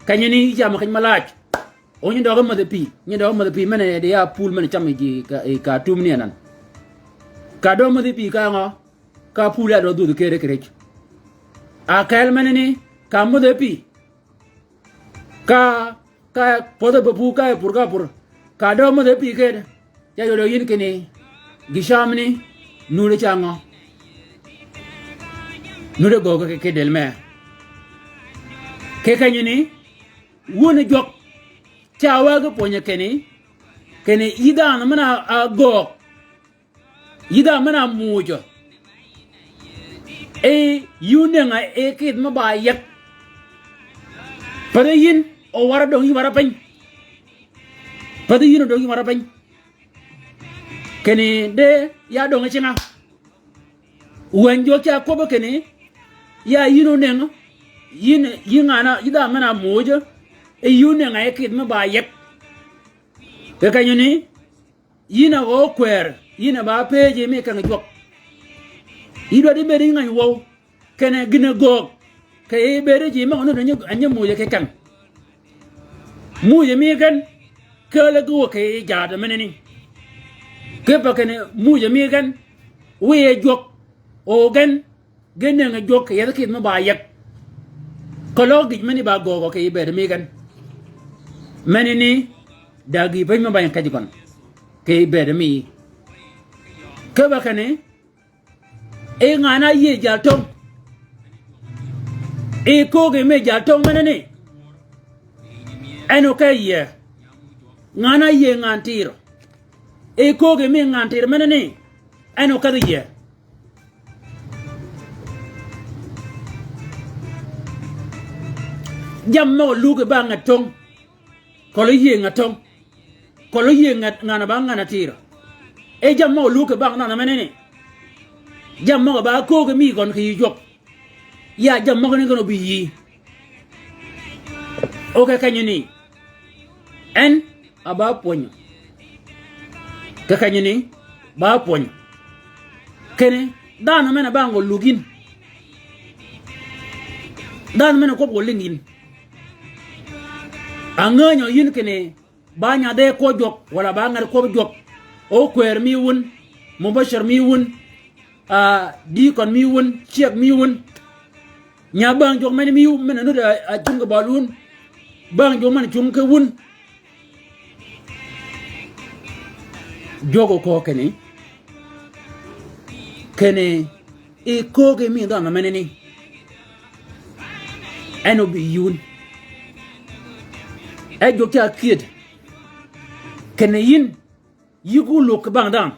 Kenyini yij a mø keny ma laj. O nyi døøg mädhi pï, nyi døøg mädhi pï, men-a di ya pul men-a cam yij ka, yij ka tum ni anan. Ka døøg mädhi pï ka ngø, ka pul ya døøg dhudhi kere kì rij. Akeel menani, ka mädhi pï. Ka, ka pödhe bë pu ka e pur ka pur. Ka døøg mädhi pï kede. Ca yod yïn kinni. Gï camani. Nuti ca ngø. Nuti gøggi kì, kì del me. Kì kenyini. Wun jwøk. Ca wa ki pwönyi kinni. Kinni yï dhanhø men-a, a gøøg. Yï dhanhø men-a muuj. E, yï onëng-a e kidh me ba yeg. Pathi yïn, o warø döng yï warø piny. Pathi yïn o döng yï warø piny. Kinni de ya döng cinga. Wäny jwøk ca kwøbbi kinni, ya yïn onëng, yïn, yï ngan-a, yï dhanhø men-a muuj, e yï onëng-a e kidh me ba yeg. Kì kenyini, yïn a gø kwër, yïn a ba pëjji mi keng jwøk. Yï dwaddi bëëd yï ngäny wøw, kinni gïn-a göög, kì yij bëëd ji møg-a nuti nyi, nyi muuj kì keng. Muuj mi gen, kääl gi wø kì yij jaad menani. Kipe kinni muuj mi gen, wiye jwøk, o gen, Gen nëngi jwøk kì yethi kidh me ba yeg. Keløg gïj meni ba göögø kì yij bëëd mi gen. Menani, da gïï piny me ba nyi kej gøn. Kì yij bëëd mi. Kipe kinni, e ngan-a yïëy jaltöng. E köögi mi jaltöng menani. En o ke yïëy. Ngan-a yïëy ngan tirø. E köögi mi ngan tirø menani. En o kedhi yïëy. Jammì møg-a luugi ba ngat töng. Keløg yïëy ngat töng. Keløg yïëy ngat, ngan-a ba ngan-a tirø. E jammì møg-a luugi ba ngan-a menani. Jammì møg-a ba köögi mi gøn kì yij jwøk. Ya jammì møgani gen o bï yïí. O kì kenyini. En a ba pwönyø. Kì kenyini ba pwönyø. Kinni dhanhø men-a ba ngø lug yïn. Dhanhø men-a kwøb gø lïng yïn. Angänyø yïn kinni ba nyadhe kwøb jwøk, walà ba ngat kwøb jwøk. O kwër mi wun, mubashir mi wun, a, dikøn mi wun, ciek mi wun. Nya bäng jwøk men mi wun, men-a nuti a, a cung kì bøl wun. Bäng jwøk men-a cung kì wun. Jwøk o köög kinni. Kinni. I köögi mi dhanhø menani. En o bï yï wun. E jwøk ca kyëd. Kinni yïn, yï gu lug kì bang dhanhø.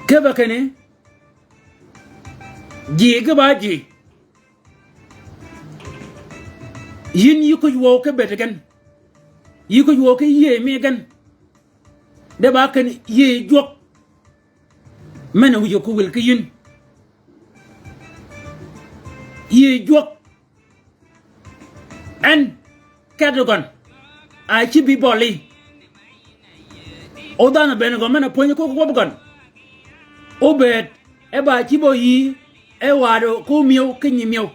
Kipe kinni, ji ge ba ji. Yïn yï kuj wøw ki bëëd gen. Yï kuj wøw ki yïëy mi gen. De ba ken yïëy jwøk. Men-a wïj ko wil ki yïn. Yïëy jwøk. En, kedø gøn. A cïb bï bøli. O dhanhø bënn gø men-a pwönyi ko kwøb gøn. O bëëd, e ba cïb o yïí, e wadø ko myew ki nyi myew.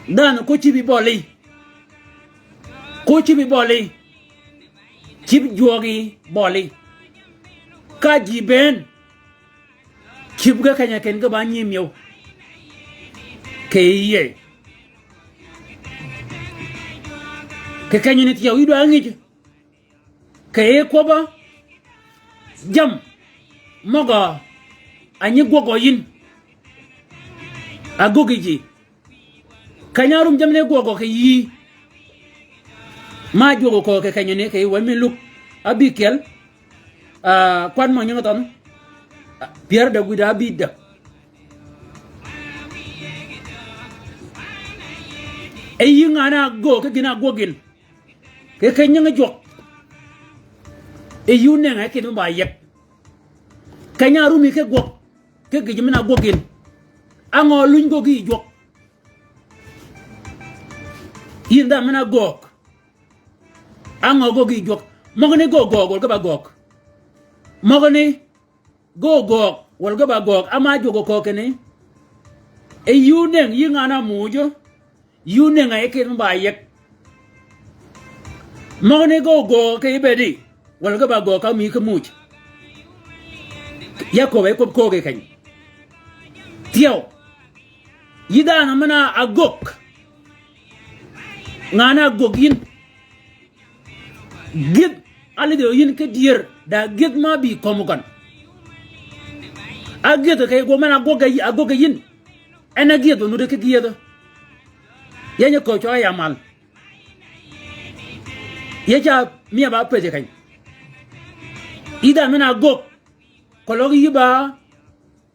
Dhanhø ko cïbi bøli. Ko cïbi bøli. Cïb jwøgi bøli. Ka ji bënn. Cïb ge keny-a ken ge ba nyimïew. Kì yie. Kì kenyani thyew yï dwa ngïj. Kì yie kwøbb-a. Jammì. Møg-a. A nyi gwøg-a yïn. Agöggi ji. Keny-a árum jammì ni gwøg-a kì yïí. Ma jwøg-a köög kì kenyani kì yï wänyi mi Luk. Ábïkyel. Ah, kwan mø nyingi thønh. Ah, pyär da gwid ábïdda. E yï ngan-a ágöög ki gïn-a ágwøg gïn. Kì, kì nyingi jwøk. E yï onënga e kïdhi mi ba yeg. Keny-a árumi ki gwøg. Ki gïjø men-a ágwøg gïn. Á ngø luny gøggi yi jwøk? Yïn dhanhø men-a ágöög. Á ngø gøggi yi jwøk? Møgani gø gøøg wøl ge ba gøøg. Møgani gø gøøg wøl ge ba gøøg. Ama jwøk-a köög kinni. E yï onëng yï ngan-a ámuujø. Yï onënga e kïdhi mi ba yeg. Møgani gø gøøg kì yï bëëdi. Wøl ge ba gøøg ka mi ki muuj. Ya köbb-a e kwøb köög kì keny. Thyew. Yï dhanhø men-a ágöggi. Ngan-a ágöggi yïn. Gyëdh, álidhi yïn ki dyër, da gyëdh ma bï kömi gøn. Ágyëdh kì gwøg men-a ágwøg, ágwøg yïn. En ágyëdh ba nuddi ki gyëdhø. Yeny-a köög cwø ya mal. Ye ca mi-a ba pëthi keny. Yï dhanhø men-a ágöggi. Keløg yï ba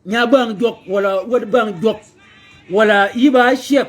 nya bäng jwøk, walà wäd bäng jwøk, walà yï ba cyëg,